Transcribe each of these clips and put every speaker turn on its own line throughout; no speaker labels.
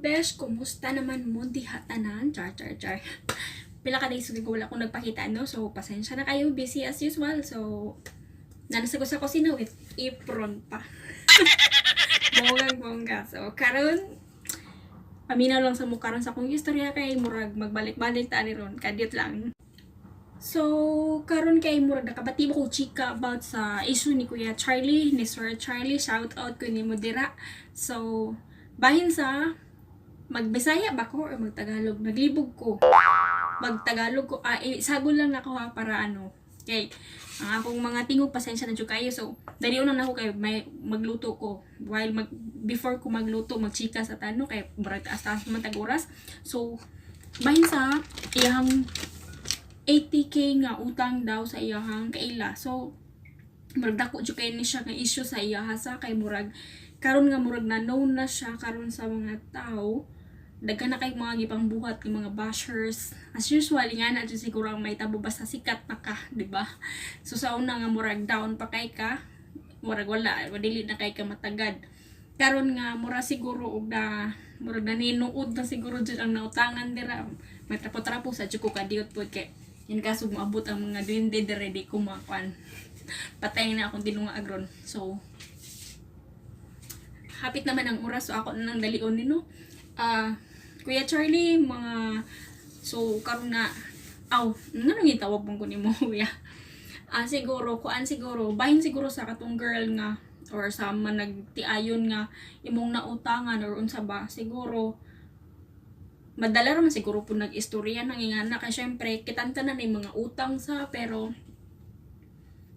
Besh, kumusta naman mo diha tanan? Char, char, char. Pila ka days ko wala akong nagpakita, no? So, pasensya na kayo. Busy as usual. So, nasa ko sa kusina with apron pa. Bonggang bongga. So, karon paminaw lang sa mukha ron sa akong istorya kay murag magbalik-balik ta ni ron. Kadiyot lang. So, karon kay murag nakabati mo ko chika about sa issue ni Kuya Charlie, ni Sir Charlie, shout out ko nimo dira. So, bahin sa magbisaya ba ko or magtagalog? Naglibog ko. Magtagalog ko. Ah, eh, sagol lang nako ha para ano. Kay ang akong mga tingog, pasensya na jud kayo. So, dali na nako kay may magluto ko. While mag before ko magluto, magchika sa tano kay murag taas-taas man tag oras. So, bahin sa iyang 80K nga utang daw sa iyahang kaila. So, murag dako jud kay ni siya nga issue sa iyaha sa kay murag karon nga murag na known na siya karon sa mga tao, daghan na kay mga gipangbuhat ng mga bashers as usual. Nga na jud siguro ang may tabo basta sikat na ka, di ba? So sa una nga murag down pa kay ka, murag wala, dili na kay ka matagad. Karon nga mura siguro og na murag naninuod na siguro jud ang nautangan dira. May trapo-trapo sa jud ko, kadiyot pod kay in kaso moabot ang mga duwende dire, di ko makuan, patay na akong tinunga agron. So hapit naman ang oras, so ako na nang dalion nino. Ah, Kuya Charlie, mga so karon na aw, nganong gitawag mo ko nimo kuya? Ah, siguro kuan siguro, bahin siguro sa katong girl nga or sa man nagtiayon nga imong nautangan or unsa ba, siguro madala ra man siguro po nag-istorya nang ingana kay syempre kitanta na ni mga utang sa, pero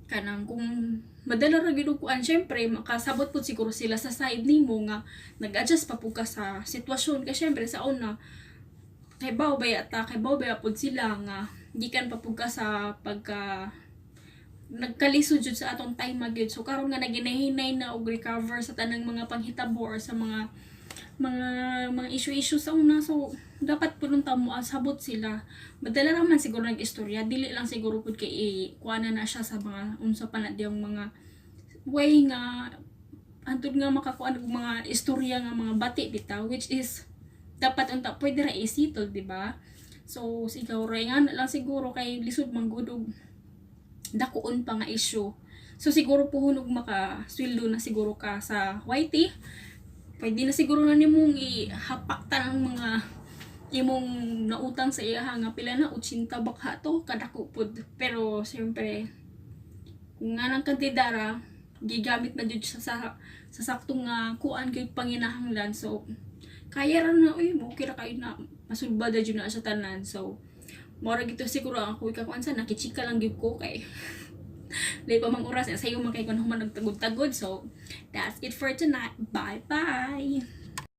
kanang kung madala ra gyud og kuan, syempre makasabot pud siguro sila sa side nimo nga nag-adjust pa pud ka sa sitwasyon kay syempre sa una kay baw ba ta, kay baw ba pud sila nga gikan pa pud ka sa pagka nagkalisod jud sa atong time magyud. So karon nga naginahinay na og recover sa tanang mga panghitabo or sa mga issue-issue sa una, so dapat pud unta mo sabot sila. Madala ra man siguro nag-istorya, dili lang siguro pud kay kuana na siya sa mga unsa pa na diyang mga way nga antud nga makakuan og mga istorya nga mga bati bitaw, which is dapat unta pwede ra i-settle, di ba? So siguro nga na lang siguro kay lisod man gud og dakuon pa nga issue. So siguro puhon og maka sweldo na siguro ka sa YT, pwede na siguro na nimong ihapak ang mga imong nautang sa iya nga pila na, 80 bakha to kadako pud. Pero siyempre kung nga nang kantidara gigamit na jud siya sa saktong nga kuan kay panginahanglan, so kaya ra na, uy, mo okay ra kayo na masulbad na jud na sa tanan. So mora gito siguro ang ako ikakuan sa nakichika lang gyud ko kay lay pa mang oras sayo man kay kun human nagtagod-tagod. So that's it for tonight. Bye bye.